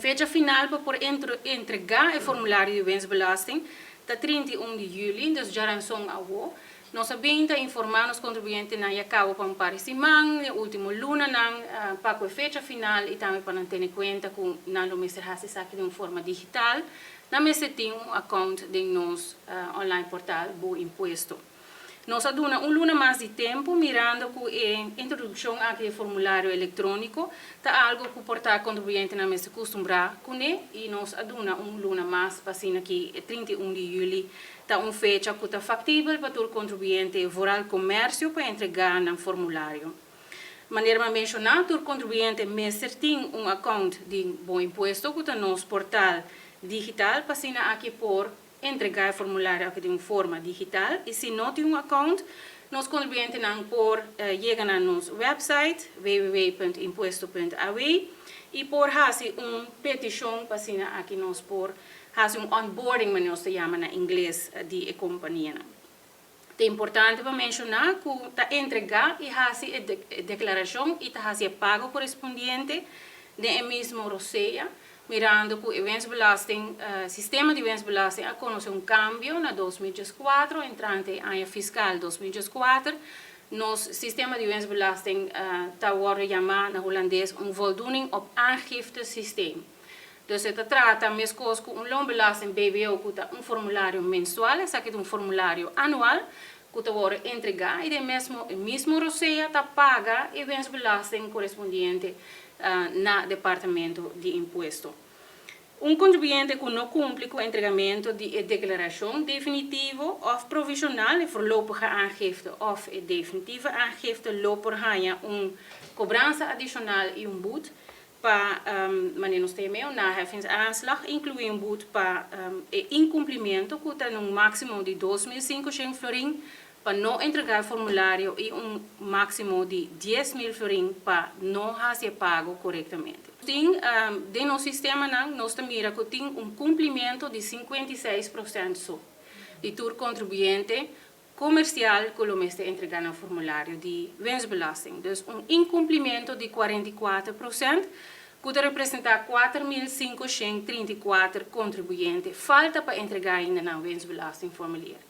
Fecha final pa por entregá e formulario di winstbelasting ta 31 di yüli, dus djárason awor. Nos a bin ta informá nos kontribuyentenan ya kaba pa un par di siman, e último lunanan, pa ku e fecha final i tambe pa nan tene kuenta ku nan lo mester hasi esaki den un forma digital. Nan mester tin un account den nos online portal Bo Impuesto. Nos a duna un luna mas di tempu mirando ku e introdukshon aki di formulario elektróniko ta algu ku por ta kontribuyentenan mester kustumbrá kuné i nos a duna un luna mas pa asina ku 31 di yüli ta un fecha ku ta faktibel pa tur kontribuyente, vooral komersio, pa entregá nan formulario. Manera mi a menshoná, tur kontribuyente mester tin un account di Bo Impuesto, ku ta nos portal digital, pa asina aki por entregá e formulario aki den un forma digital. I si no tin un account, nos kontribuyentenan por yega na nos website www.impuesto.aw i por hasi un petishon pa asina aki nos por hasi un onboarding, manera nos ta yama na ingles, di e kompanianan. Ta importante pa menshoná ku ta entregá i hasi e deklarashon i ta hasi e pago korespondiente den e mesmo rosea, mirando ku e winstbelasting, sistema di winstbelasting a konosé un kambio na 2004, entrante aña fiskal 2004. Nos sistema di winstbelasting ta wòrdu yamá na hulandes un voldoening op aangifte systeem. Dus e ta trata meskos ku un loonbelasting BBO, ku ta un formulario mensual, esaki ta un formulario anual ku ta wòrdu entregá i den mesmo rosea ta paga e winstbelasting korespondiente na departamento di impuesto. Un kontribuyente ku no kumpli ku entregamentu di e deklarashon definitivo òf provishonal, e voorlopige aangifte òf e definitieve aangifte, lo por haña un kobransa adishonal i un but pa manera nos ta yam'é un naheffingsaanslag, inkluí un but pa e inkumplimentu ku ta un máksimo di 2500 florin pa no entregá e formulario i un máksimo di 10.000 florin pa no hasi e pago korektamente. Tin den nos sistemanan nos ta mira ku tin un kumplimentu di 56% so di tur kontribuyente komersial ku lo mester entregá nan formulario di winstbelasting. Dus un inkumplimentu di 44% ku ta representá 4534 kontribuyente falta pa entregá ainda nan winstbelastingformulier.